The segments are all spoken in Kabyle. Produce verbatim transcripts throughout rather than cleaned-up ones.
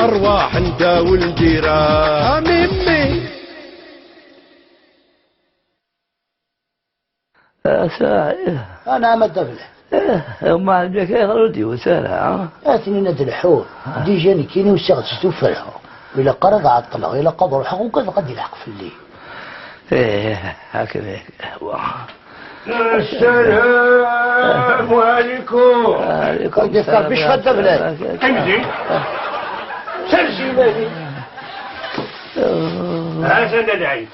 أرواح أنت والجيران. أميمي. A Saɛid. Anɛam a Dda Belɛid. Eh, ma ɛeddak ayɣer ur d-yusi ara, a? Aten-in ad d-lḥuɣ. Dija nekkini usiɣ-d s tuffra. Ilaq ara ad ɛeṭṭleɣ, ilaq ad ruḥeɣ, ugadeɣ ad d-ilḥeq fell-i. Eh, akken i lehwa. Assalamu alaikum. Alaikum. Ad yefk Rebbi ccfa a Dda Belɛid. Qqim din. Sersi iman-ik. Hatan a Lɛid.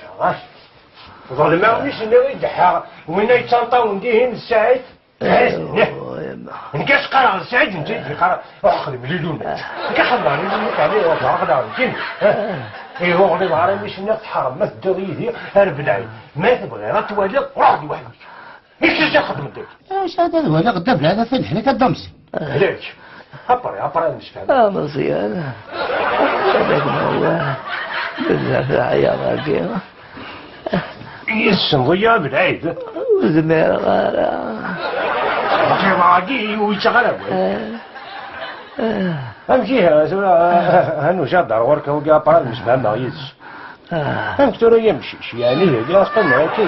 Ḍelmeɣ mi s-nniɣ i d-ḥeɣ, winna yettanṭawen dihin d Saɛid. Nekk as qqareɣ d Saɛid, netta i d-yeqqar uḥeqq d mlilunat. Nekk xedmeɣ lilunat ɛni ɣer ɣer din. Ihi ur ɣliḍ ara mi s-nniɣ tḥeṛm ma teddiḍ yid-i ar Belɛid. Ma tebɣiḍ ad twaliḍ, ruḥ-d weḥd-k. Nekk s-nniɣ xedmeɣ-d. Acu ad waliɣ Dda Belɛid, atan ḥnik a Dda Msi. Hlak. Après, après, ad nemsefham. A Meẓyan, ad ak-newweɛ bezzaf leɛyaḍ-agi. Yessenḍ-iyi a Belɛid. Ur zmireɣ ara. Lxiḍ-agi ur yettaɣ ara awal. Amek ihi, tura, Hanuc, ad d-ɣer ɣur-k, wagi, après ad nemsefhameɣ yid-s. Amek tura, ay amcic, yeɛni, yagi, ad qqimeɣ akka,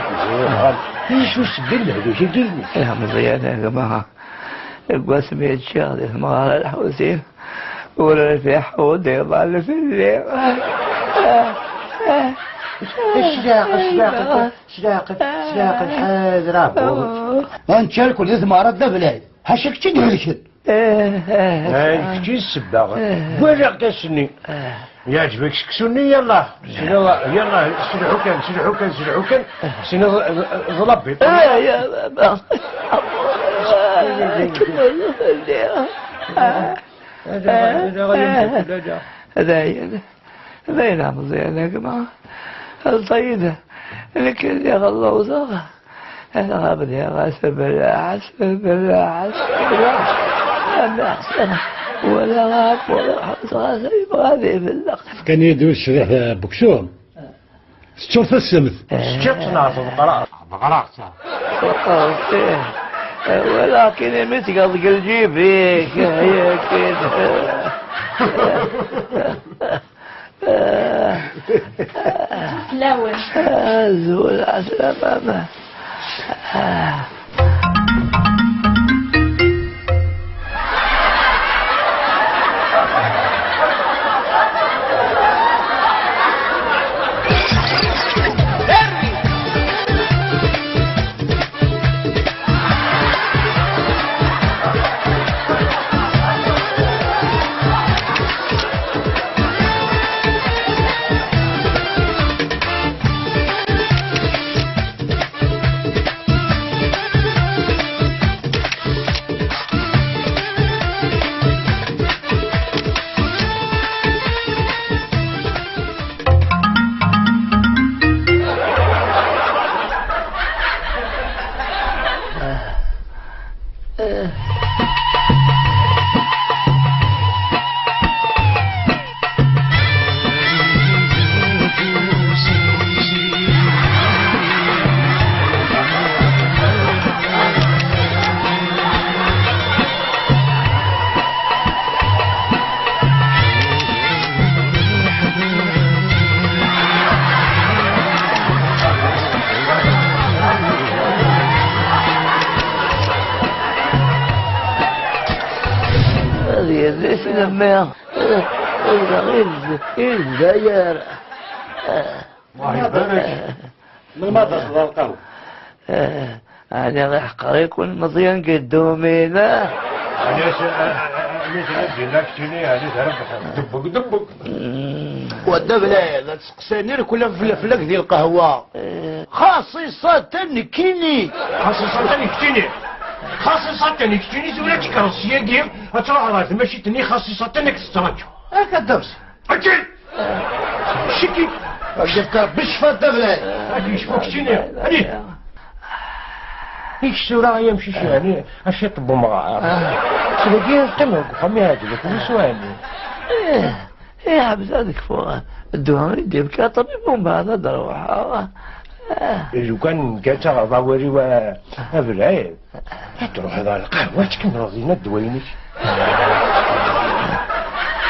d acu sebbi n lehlak-agi-inek? Ih, Meẓyan, a gma. Deg wasmi ččiɣ di temɣer a Lḥusin, ur rfiḥ ur d-iḍal fell-i. Claqet, claqet, claqet, claqet, ḥader, a bu. Ad nečč irkel di temɣer a Dda Belɛid. Ḥaca kečč i d-ihelken. Ay, kečč i d ssebba. Walaɣ-k ass-nni. Yeɛjeb-ak seksu-nni? Yallah. Sina, yallah, selḥu kan, selḥu kan, selḥu kan. Sina, d, d, d la bête. Ah, ya, ah, ah, ah, ah, ah, ah, ah, ah, Dayen, dayen a Meẓyan, a gma. Lṭayed, nekk lliɣ lluẓeɣ. Anaɣ a bdiɣ asebreɛ, asebreɛ, asebreɛ. Amaɛṣa, wala aɛebbuḍ iḥuṣ ɣas yebɣa ad ifelleq. Fkan-iyi-d ur cbiḥ, eh, buksum. Teččur tassemt. Teččiḍ-tt neɣ tḍeqreḍ? Ḍeqreɣ-tt. Ḍeqreɣ-tt, ih. Walaɣ-k-in imi tgeḍ deg lǧib-ik, yakin. Fell-awen. Azul, ɛeslama. Ad yezri s lemmi, ur d-, ur d-, ur d-, Allah ibarek. Melmi ad d-taseḍ a lqahwa? Ɛni iḥqer-iken Meẓyan deg ddumina? Ɛni s-, a-, a-, a-, ɛni s-, ɛni s-, ɛni s-, ɛni s-, ɛni s-, ɛni s-, Wa Dda Belɛid, ad tseqsan irkul fell-, fell-ak di lqahwa. Xaṣiṣatan nekkini. Xaṣiṣatan nekkini. Xaṣiṣatan nekkini, tura ad tekkreḍ syagi, ad truḥeḍ ɣer tmacint-nni, xaṣiṣatan ad k-tettraǧu. Akka d amsi. Akken! Ciki! Ad yefk Rebbi ccfa a Dda Belɛid. Ad yecfu keččini. Ani? Ikes tura ay amcic, yeɛni, a ciṭ n umɣar. S dagi ad qqimeɣ deg uxxam iɛeǧben-ak, d usuɛni. Ih, ih, ḥbes ad kfuɣ. Ddwa i d-yefka ṭṭbib, umbeɛd ad d-ruḥeɣ. Lukan kan taɣeḍ awal-iw, a, a Belɛid. Ad truḥeḍ ɣer lqahwa, ad tkemmleḍ dinna ddwa-inek.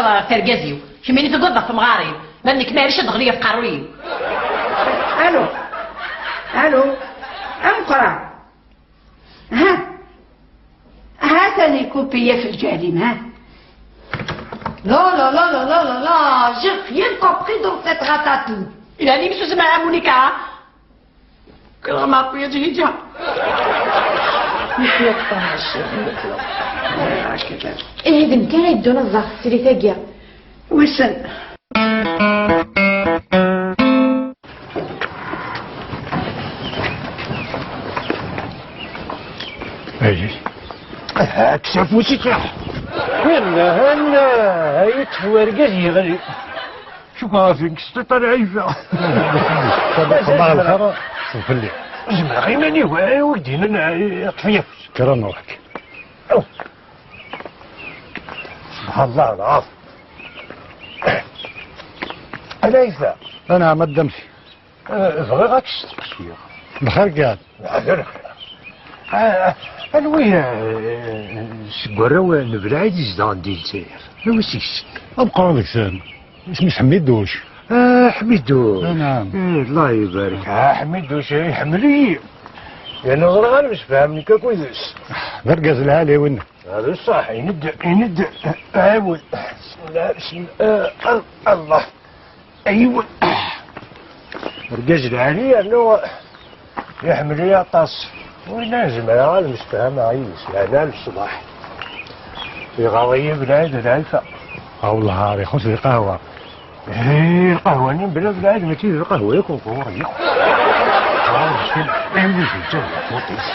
tɛacaḍ ɣef tergaz-iw. Kemmini tugadeḍ ɣef temɣarin. Ma d nekk, maɛlic ad d-ɣliɣ ɣef qerruy-iw. Alo. Alo. Ameqqran. Ha. Ha-t-an ikupi-ya f lǧahlim, ha. La, la, la, la, la, la, la, j'ai rien compris dans cette ratatouille. Il anime sous ma Monica. Kkreɣ Maɛṭiya Ǧahija. Nekk yeṭṭes. Ihi d nekk ara yeddun ad ẓreɣ tesrit-agi. Wissen. Ay. Kkes afus-ik. Win, han, ay, yeṭṭef wergaz yeɣli. Cukkeɣ ɣef nekk s tiṭ ara ɛiceɣ. Tabaqqa lxir, ṣṣeb fell-i. Zemreɣ iman-iw, ay, wi k-d-yennan, ay, ṭṭef-iyi afus. Kker ad nruḥ. Aw. Subḥan Allah, lɛaf. Ala Ɛisa. Anɛam, a Dda Msi. Eh, bɣiɣ ad k-steqsiɣ. Lxir kan. Lxir, lxir. Ah, anwi, eh, seg warraw n Belɛid i izedɣen di Lezzayer? Anwi seg-sen? Ameqqran deg-sen. Isem-is Ḥmiduc. Ah, Ḥmiduc. Ah, naɛam. Eh, Allah ibarek. Ah, Ḥmiduc, eh, iḥemmel-iyi. Yerna ẓriɣ ad nemsefham nekk akked-s. D argaz lɛali winna. Hada ṣṣeḥ, ini-d, ini-d, ɛiwen. Bismillah, bismillah. Ah, ah, Allah. Aywa. Argaz lɛali yernu iḥemmel-iyi aṭas. Winna zemreɣ ad msefhameɣ yid-s, yeɛna leṣlaḥ. Iɣaḍ-iyi Belɛid Lɛifa. A wellah, ixuṣ di lqahwa. Ih, lqahwa-nni mebla Belɛid mačči d lqahwa yakk n ɣur-i. Ah, meskin, ayen i d-yettawi lfuṭ-is.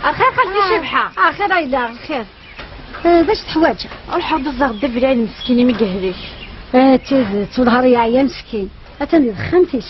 Axir xalti Cabḥa. Axir a yella, axir. Eh, d acu teḥwaǧ? Ruḥeɣ-d ad ẓreɣ Dda Belɛid meskin imi yehlek. Eh, d tidet, wellah yeɛya meskin. Atan di texxamt-is.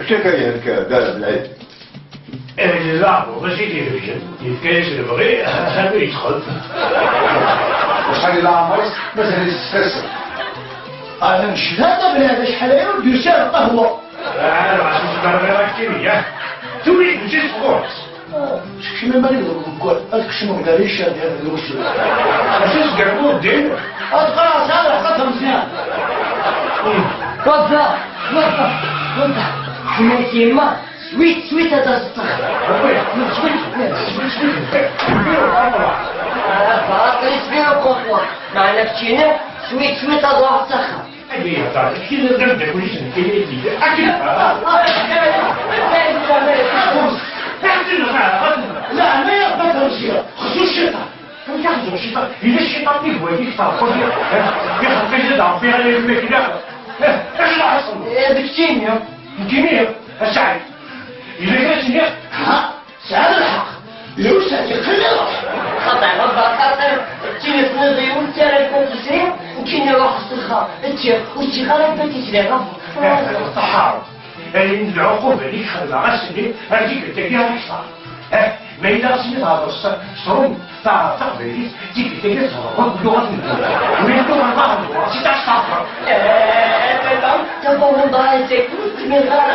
Acu akka yehegga Dda Belɛid? Ahil n leɛmer, mačči d-iheggen. Yefka-yas lebɣi, anu yedxel. Acḥal i leɛmer-is? Mazal-it s tasa. Ana necda Dda Belɛid acḥal aya ur d-yusi ar lqahwa. Ah, ɣas ur tqerrbeḍ ara akka, ah. Tura i d-tusiḍ sɣur-s. Ah, sekcem iman-ik deg umeggad, ad tkecmeḍ gar yiccer d usu. Acu s gerbu ddin? Ad qqareɣ sɛiɣ lḥeqq a Meẓyan. Wabba, wabba, wabba. Tenna-k yemma, swit, swit ad as-ttaxer. Swit, swit, swit, swit. Ah, baṭel, isbir uqerṭuq. Meɛna keččini, swit, swit ad ruḥeɣ s axxam. Agi ihedder, keččini d ameddakel-is n tayri-agi. Akken. Akken. Leɛnaya Rebbi ad terziḍ, xzu cciṭan. Amek ad xzuɣ cciṭan? Yella cciṭan nnig wayik terqud, ixelq-iyi-d Rebbi ala yemma kra. Acu d aḥṣel? Eh, d keččini. Nekkini? A Saɛid, yella kra s-nniɣ? Ha, tesɛiḍ lḥeqq. Lewseɛ yeqqim iḍes. Xaṭi, ɣebber xaṭi, d tin i tenniḍ i ur ttara kan tisri, nekkini ruḥ s lxer, ččiɣ, ur ččiɣ ara kan tisri, ɣebber. Ṭaḥer, ayen n lɛuquba i k-xedmeɣ ass-nni, ar tikkelt-agi ad ḥṣaɣ. Eh, ma yella ass-nni thedreḍ s, s Ṛum, taɛrabt taqbaylit, tikkelt-agi ad thedreḍ akk lluɣat n ddunit. Ma yella ur ɣer ɣer ɣur-s i taɣ-tafeḍ. Eh, baba, tafawuḍ ɛass-ak, ur ttmiɣ ara.